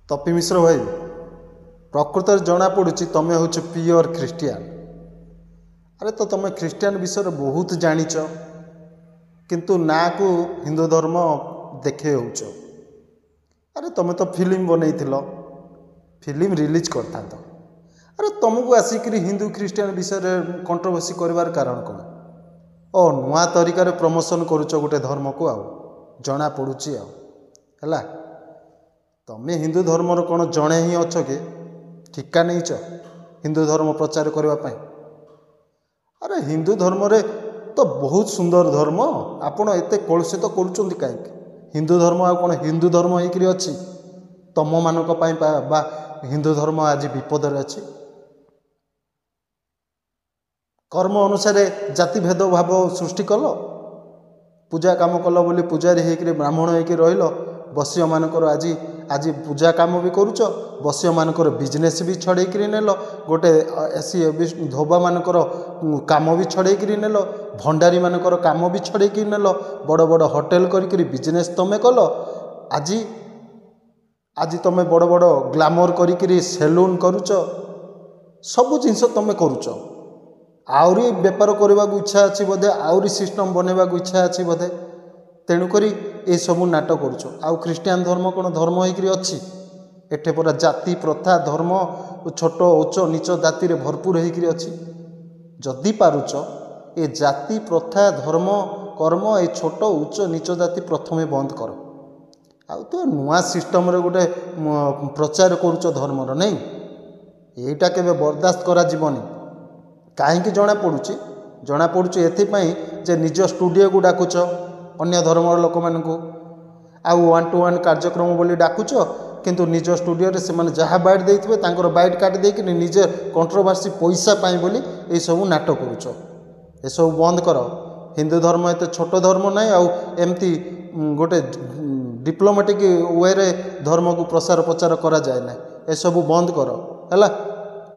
ତପି ମିଶ୍ର ଭାଇ, ପ୍ରକୃତରେ ଜଣାପଡ଼ୁଛି ତୁମେ ହେଉଛ ପିଓର ଖ୍ରୀଷ୍ଟିଆନ। ଆରେ ତ ତୁମେ ଖ୍ରୀଷ୍ଟିଆନ ବିଷୟରେ ବହୁତ ଜାଣିଛ, କିନ୍ତୁ ନାଁକୁ ହିନ୍ଦୁ ଧର୍ମ ଦେଖେଇ ହେଉଛ। ଆରେ ତୁମେ ତ ଫିଲ୍ମ ବନେଇଥିଲ, ଫିଲ୍ମ ରିଲିଜ୍ କରିଥାନ୍ତ। ଆରେ ତୁମକୁ ଆସିକିରି ହିନ୍ଦୁ ଖ୍ରୀଷ୍ଟିଆନ ବିଷୟରେ କଣ୍ଟ୍ରୋଭର୍ସି କରିବାର କାରଣ କ'ଣ? ଓ ନୂଆ ତରିକାରେ ପ୍ରମୋସନ୍ କରୁଛ ଗୋଟେ ଧର୍ମକୁ, ଆଉ ଜଣାପଡ଼ୁଛି ଆଉ ହେଲା। ତୁମେ ହିନ୍ଦୁ ଧର୍ମର କ'ଣ ଜଣେ ହିଁ ଅଛ କି ଠିକା ନେଇଛ ହିନ୍ଦୁ ଧର୍ମ ପ୍ରଚାର କରିବା ପାଇଁ? ଆରେ ହିନ୍ଦୁ ଧର୍ମରେ ତ ବହୁତ ସୁନ୍ଦର ଧର୍ମ, ଆପଣ ଏତେ କଳୁଷିତ କରୁଛନ୍ତି କାହିଁକି? ହିନ୍ଦୁ ଧର୍ମ ଆଉ କ'ଣ ହିନ୍ଦୁ ଧର୍ମ ହେଇକିରି ଅଛି? ତୁମମାନଙ୍କ ପାଇଁ ବା ହିନ୍ଦୁ ଧର୍ମ ଆଜି ବିପଦରେ ଅଛି। କର୍ମ ଅନୁସାରେ ଜାତି ଭେଦଭାବ ସୃଷ୍ଟି କଲ, ପୂଜା କାମ କଲ ବୋଲି ପୂଜାରୀ ହେଇକିରି ବ୍ରାହ୍ମଣ ହେଇକି ରହିଲ। ବସିଅମାନଙ୍କର ଆଜି ଆଜି ପୂଜା କାମ ବି କରୁଛ, ବସିଅମାନଙ୍କର ବିଜନେସ୍ ବି ଛଡ଼େଇକିରି ନେଲ, ଗୋଟେ ଏସି ଧୋବାମାନଙ୍କର କାମ ବି ଛଡ଼େଇକିରି ନେଲ, ଭଣ୍ଡାରୀମାନଙ୍କର କାମ ବି ଛଡ଼େଇକିରି ନେଲ, ବଡ଼ ବଡ଼ ହୋଟେଲ କରିକିରି ବିଜନେସ୍ ତୁମେ କଲ। ଆଜି ଆଜି ତୁମେ ବଡ଼ ବଡ଼ ଗ୍ଲାମର କରିକିରି ସେଲୁନ୍ କରୁଛ, ସବୁ ଜିନିଷ ତୁମେ କରୁଛ। ଆହୁରି ବେପାର କରିବାକୁ ଇଚ୍ଛା ଅଛି ବୋଧେ, ଆହୁରି ସିଷ୍ଟମ୍ ବନେଇବାକୁ ଇଚ୍ଛା ଅଛି ବୋଧେ, ତେଣୁକରି ଏସବୁ ନାଟ କରୁଛ। ଆଉ ଖ୍ରୀଷ୍ଟିଆନ ଧର୍ମ କ'ଣ ଧର୍ମ ହେଇକିରି ଅଛି? ଏଠି ପରା ଜାତି ପ୍ରଥା ଧର୍ମ ଛୋଟ ଉଚ୍ଚ ନୀଚ ଜାତିରେ ଭରପୁର ହେଇକିରି ଅଛି। ଯଦି ପାରୁଛ ଏ ଜାତି ପ୍ରଥା ଧର୍ମ କର୍ମ ଏ ଛୋଟ ଉଚ୍ଚ ନୀଚ ଜାତି ପ୍ରଥମେ ବନ୍ଦ କର। ଆଉ ତ ନୂଆ ସିଷ୍ଟମ୍ରେ ଗୋଟେ ପ୍ରଚାର କରୁଛ ଧର୍ମର, ନାଇଁ? ଏଇଟା କେବେ ବରଦାସ୍ତ କରାଯିବନି। କାହିଁକି ଜଣାପଡ଼ୁଛି? ଜଣାପଡ଼ୁଛି ଏଥିପାଇଁ ଯେ ନିଜ ଷ୍ଟୁଡ଼ିଓକୁ ଡାକୁଛ ଅନ୍ୟ ଧର୍ମର ଲୋକମାନଙ୍କୁ, ଆଉ ୱାନ୍ ଟୁ ୱାନ୍ କାର୍ଯ୍ୟକ୍ରମ ବୋଲି ଡାକୁଛ, କିନ୍ତୁ ନିଜ ଷ୍ଟୁଡ଼ିଓରେ ସେମାନେ ଯାହା ବାଇଟ୍ ଦେଇଥିବେ ତାଙ୍କର ବାଇଟ୍ କାଟି ଦେଇକି ନିଜେ କଣ୍ଟ୍ରୋଭର୍ସି ପଇସା ପାଇଁ ବୋଲି ଏଇସବୁ ନାଟ କରୁଛ। ଏସବୁ ବନ୍ଦ କର। ହିନ୍ଦୁ ଧର୍ମ ଏତେ ଛୋଟ ଧର୍ମ ନାହିଁ, ଆଉ ଏମିତି ଗୋଟେ ଡିପ୍ଲୋମାଟିକ୍ ୱେରେ ଧର୍ମକୁ ପ୍ରସାର ପ୍ରଚାର କରାଯାଏ ନାହିଁ। ଏସବୁ ବନ୍ଦ କର, ହେଲା?